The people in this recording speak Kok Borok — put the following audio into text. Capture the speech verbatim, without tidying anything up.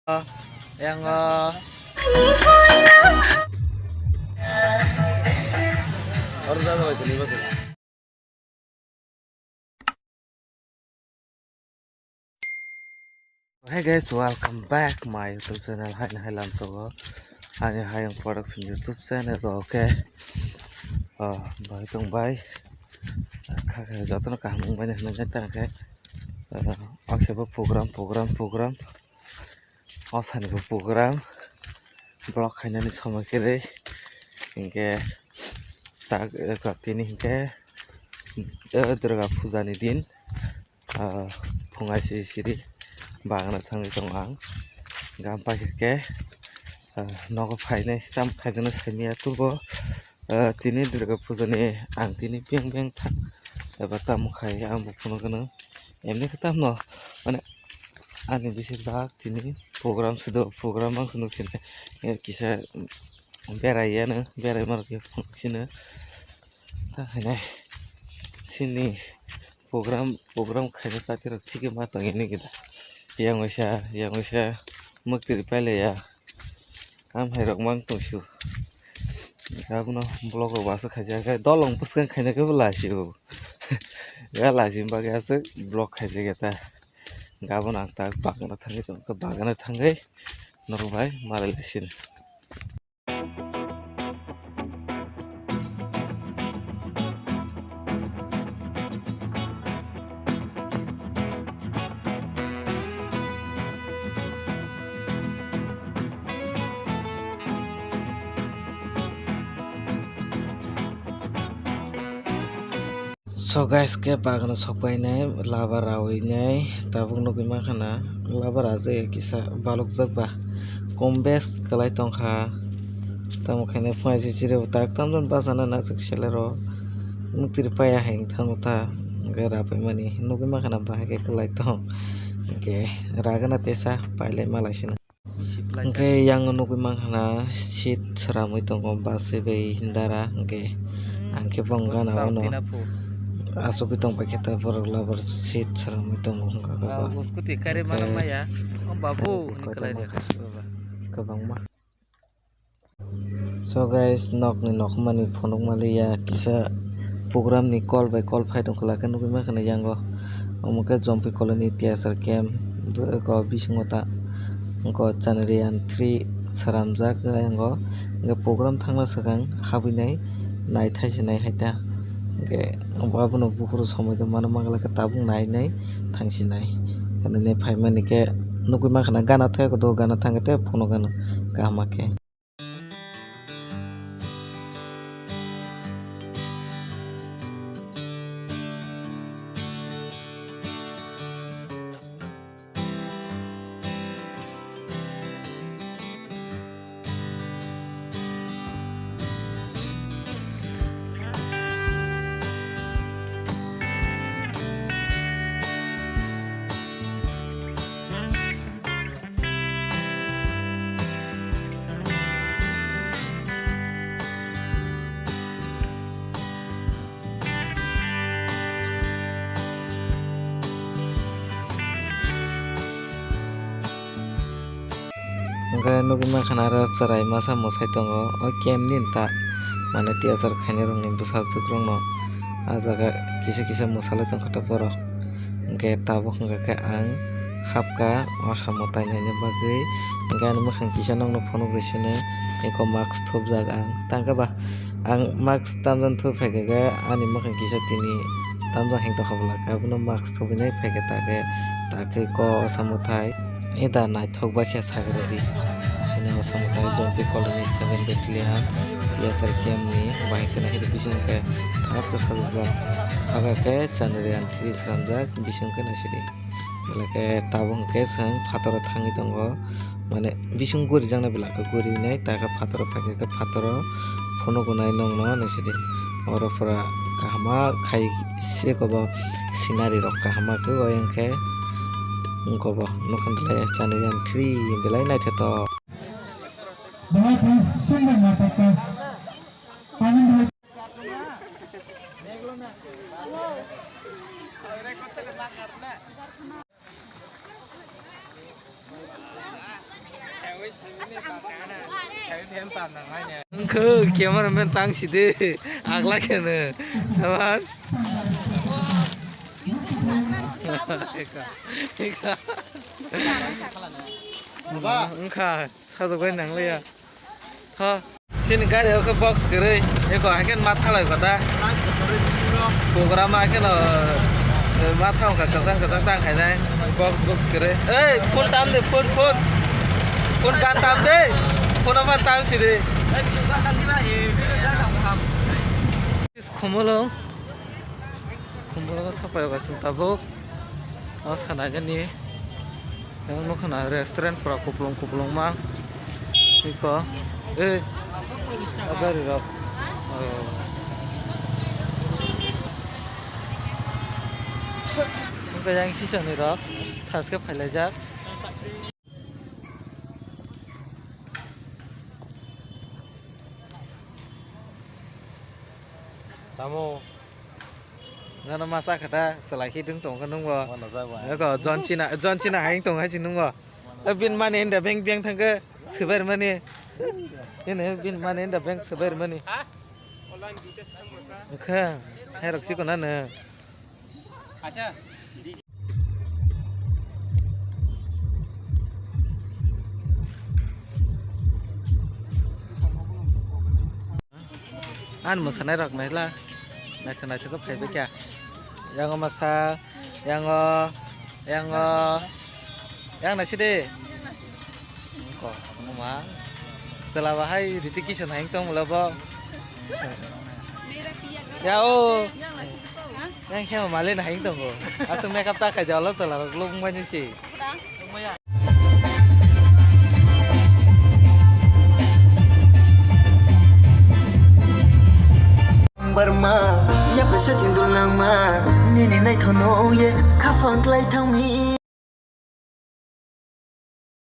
Yang, eh, Hey guys, welcome back my YouTube channel. Hai, hai, lam to go. Ani Hayung Production YouTube channel go, okay. Oh, bai tong bai. Kha, kha, jotono kaham wng bai nai hinwi tang khe. Oh, oke, bo program, program, program. O sani bo program. Vlog khainani somoi kwrwi. Hinkhe tak, eh, tini hinkhe, eh, Durga Puja ni din, ah, phung aisi siri bagana thangwi tongo ang. Gam paikhe, ah, nogo phainai tam khaijaknai saimanya tubo, ah, tini Durga Puja ni ang tini beng beng thang eba tamo khai ang bo phunukgwno. Emni khe tamno, mane, ani bisi bak tini program se do, program ang se nuksinai, eh, kisa berai yano, berai mano khe phunuk sino. Ta khainai, sini program, program khaina party rok thik ma tong ini kita. Yang waisa, yang waisa, mukti pailaiya. Am hai rok mang tong su. Abono vlog rok aswk khaijak khe dolong bwskang khaina khe bo lachio. Ya lachini bagwi aswk vlog khaijak ya ta. Gabon ang tak bagana thangwi tong kha, bagana thangwi norok bai malai lachini. So guys, khe bagano sokpainai, laba rawi nai, tabuk nugwi mankha na, laba rajak ya kisa balukjak ba, kom bes kwlai tongkha, tamo khainai phunai se chiribo tak tamjani bachana naisik selero, nuktir paiya hai wngtha wngtha, hwnkhe rapaimani nugwi mankha na bahai khe kwlai tong, hwnkhe ragana tesa pailai malai sino. Hwnkhe yang nugwi mankha na seat sramwi tongo bus bai dara, hwnkhe ang khe bong gana o no asugwi tongpaikha ta borok labar seat sramwi tongo hwnkha khe ba. Scooty kari mano maya, o babu hwnwi kwlai rwkha. Kwbangma. So guys, nokni nokhumani phunukma liya kisa program ni call bai call phai tongkha, khe nugwi mankha na yango. Omo khe Jompi Colony T S R camp, bo bisingo ta wngkha Chandrayaan three sramjak yango. Hwnkhe program thangna swkang habwi nai naithai se nai hai ta. Hwnkhe abono buphuru somoi tongmano manglai khe tabuk nai nai thang se nai. Hwnwi nai phaimani khe nugwi mankha na gana thai kodo gana thangkhe tei phunukgwno kaham khe. Hwnkhe nugwi mankha na aro chwrai masa mwsai tongo o camp ni ta, mane tiyachar khainai rokni bwsajwk rokno ah jaga kisa kisa mwsalai tongkha ta borok. Hwnkhe tabuk hwnkha khe ang hapkha o samo tai naina bagwi, hwnkhe ani mwkhang kisa nokno phunuk rw sino eko mask thupjak ang tangkhe ba. Ang mask tamjani thuphaikha khe ani mwkhang kisa tini tamjak heng tongkha bwlak, abono mask thupinai phaikha ta khe, ta khe ko o samo tai. Eda naithok bai khe sagradi. Sini o samo tai Jompi Colony seven Battalion T S R camp ni bahai khwna hidi bising khe thaskhe sajokjak. Saka khe Chandrayaan three swnamjak bising khe naisidi. Belai khe tabuk hwnkhe chwng phataro thangwi tongo. Mane bising gurijaknai belai khe gurinai ta khe phataro phaikha khe phataro phunuknai nokno naisidi. Oro pura kahama khai se kobo scenery rok kahama khe o yang khe. Wngkha bo nokha belai Chandrayaan three belai naithotok. Wngkhe cameraman tang sidi, agla kheno. Saban. Wngkha, sajagwi nangliya. Tho. Chini gari o khe box kwrwi. Eko haikhe ma thalai kota. Program haikhe no, eh, ma thang kha kwchang kwchang tang khainai. Box box kwrwi. Ei, phone tam de, phone, phone. Phone gan tam de. Phone ma tam sidi. Khumulwng. Khumulwngo sapai o kaisa tabuk. O sana gani. Yang nukha na restaurant pura kuplung kuplung ma. Iko. Eh. O gari rok. Oh. Wngkha yang sisoni rok. Thaske phailaijak. Tamo. Nono masa kha ta, chwlai khe dwng tong kha nungbo. Mano jagwa. Eko John Cena, John Cena hai tong hai si nungbo. Mano. Eh, bin mani inda bank bank thang khe swbai rwmani. Ini bin mani inda bank swbai rwmani. Ha? Wngkha, hai rok si kono no. Acha. Ani mwsanairok naila, naithok naithok khe phaibai kha. Yang o masa, yang o, yang o, yang naisidi. Ko, ma. Chwla bahai riti kisa naing tong mula bo. Ya o. Yang khe male naing tongo. Aswk makeup ta khai jalo chwla rok lubung bai ni si. Barma, yapri se tindul nangma, nini naithono ye, khafang klai thangmi.